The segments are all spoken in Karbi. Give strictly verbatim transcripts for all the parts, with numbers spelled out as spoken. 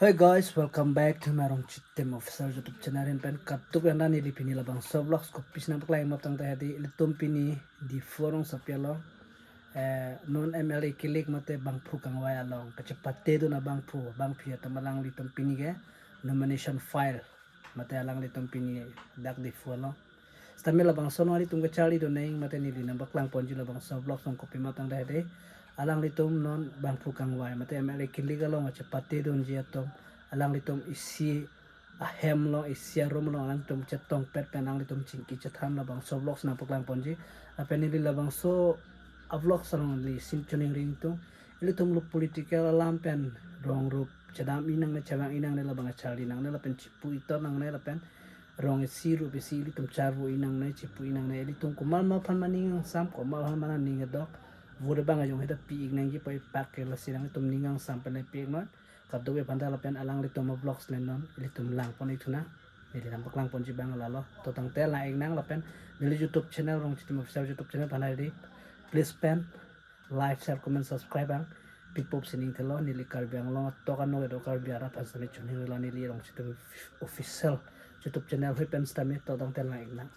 Hey guys, welcome back to my Rongchitim Official YouTube channel. Pen kaduk anda neli pini labangso vlogs kopi si nangpaklang ma tangte hadi, ilitum pini Diphu rongsopi along, eh, non M L A kilik mate bangphu kangvai along kachepatedun abangphu, bangphu atum alanglitum pini ke nomination file mate alanglitum pini dak Diphu along. Sitame labangso non ilitum kacharlidun neng mate neli nangpaklang ponji labangso vlogs along kopi ma tangte hadi, alanglitum non bangphu kangvai mate M L A kilik along kachepatedunji atum alanglitum isi ahem along, isi arum along alanglitum chetongpet pen alanglitum chingki chethan labangso vlogs nangpaklang ponji. Lapen neli labangso avlogs along neli si choningri ingtung, ilitum lo political alam pen rong rup chedam inang ne, chevang inang ne, labang kacharli nangne lapen chipu itor nangne lapen rong isi rup isi ilitum charvo inang ne, chipu inang ne, ilitum komat ma aphan ma ning angsam, komat aphan ma ning kedok, vote abang ajong heta pi ik nangji pu ipak ke lasi nanglitum ning angsam pen pi ik non. Kadokave aphan ta lapen alanglitum avlogs le non ilitum lang pon ik thu nang. Neli nangpaklang ponji abang lalo. To tangte lang ik nang lapen neli YouTube channel, Rongchitim Official YouTube channel aphan hadi, please pen like, share, comment, subscribe ang. Pi pup si ning thelo, neli Karbi Anglong atok anok kedo Karbi arat aphan sitame choningrilo neli Rongchitim Official YouTube channel hui pen sitame. To tangte lang ik nang.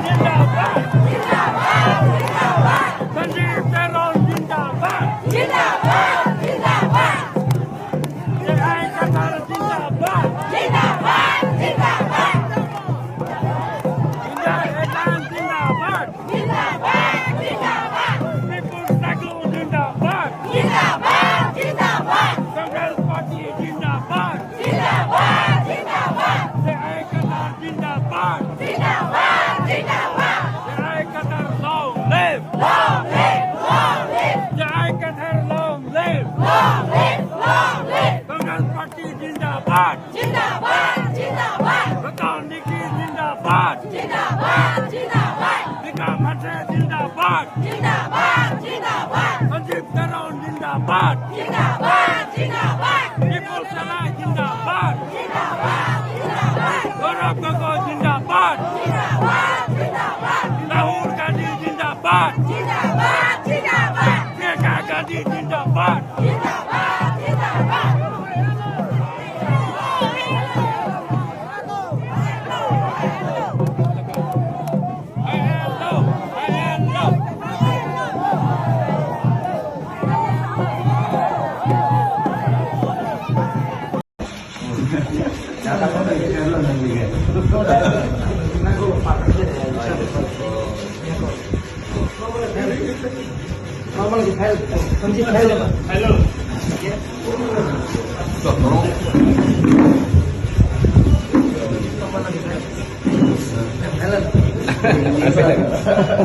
जिंदाबाद, जिंदाबाद, जिंदाबाद। संजीव तेरोल जिंदाबाद। जिंदाबाद, जिंदाबाद। जे आई कथार जिंदाबाद। जिंदाबाद, जिंदाबाद। इंदिरा एलायंस जिंदाबाद। जिंदाबाद, जिंदाबाद। पीपुल्स ताकलो जिंदाबाद। जिंदाबाद, जिंदाबाद। कांग्रेस पार्टी जिंदाबाद। जिंदाबाद, जिंदाबाद। जे आई कथार जिंदाबाद। जिंदाबाद, जिंदाबाद। जे आई कथार long live। Long live, long live। जे आई कथार long live। Long live, long live। Congress party जिंदाबाद। जिंदाबाद, जिंदाबाद। रतन निकी जिंदाबाद। जिंदाबाद, जिंदाबाद। निकाम हंसे जिंदाबाद। जिंदाबाद, जिंदाबाद। संजीव तेरोल जिंदाबाद। जिंदाबाद, जिंदाबाद। पीपुल्स एलायंस जिंदाबाद। जिंदाबाद, जिंदाबाद। गौरव गोगोई जिंदाबाद। जिंदाबाद, जिंदाबाद। राहुल गांधी जिंदाबाद। जिंदाबाद, जिंदाबाद। प्रियंका गांधी जिंदाबाद। जिंदाबाद, जिंदाबाद।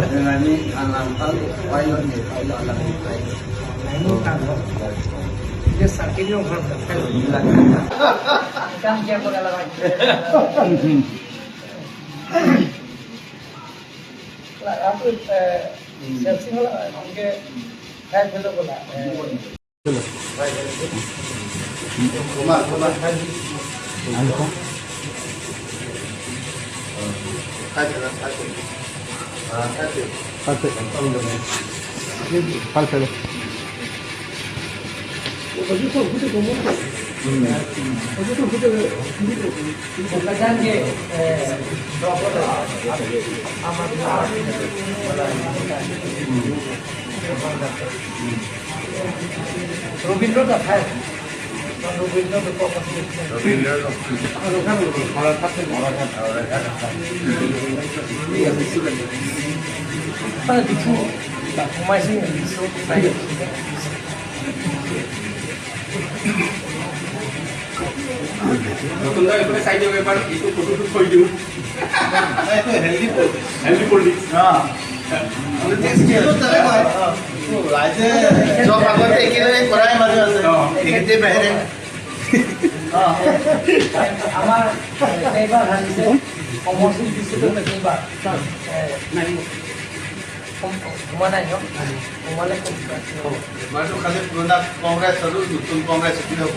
Dengan ini alangkah pilot nih, pilot alang pilot. Ini tanggung. Dia sakit yang berat. Kan dia bakal lagi. Lah, aku, eh, siap sih lah, oke. Kayak gitu pula. Eh. Rabindra কথা। রবীন্দ্র কথা। রবীন্দ্র কথা। নতুন দা, এইফালে চাই দিয়ক এবাৰ, এইটো ফটোটো থৈ দিওঁ। এইটো হেল্ডি পলিটিক্স। Healthy politics. অ। পলিটিক্স কি? এইটো তেনেকুৱাই। অ। এইটো ৰাইজে জব আগতে একেলগে কৰাই মাজে আছে। অ। এইকেইটাই বাহিৰে। অ। আমাৰ কেইবাৰ হাৰিছে, সমষ্টি বিস্তৃত কেইবাৰ। এ, নাই। সোম-, সোমোৱা নাই ন? সোমালে ক'ত? এইবাৰতো খালি পুৰণা কংগ্ৰেছ আৰু নতুন কংগ্ৰেছ একেই হ'ব।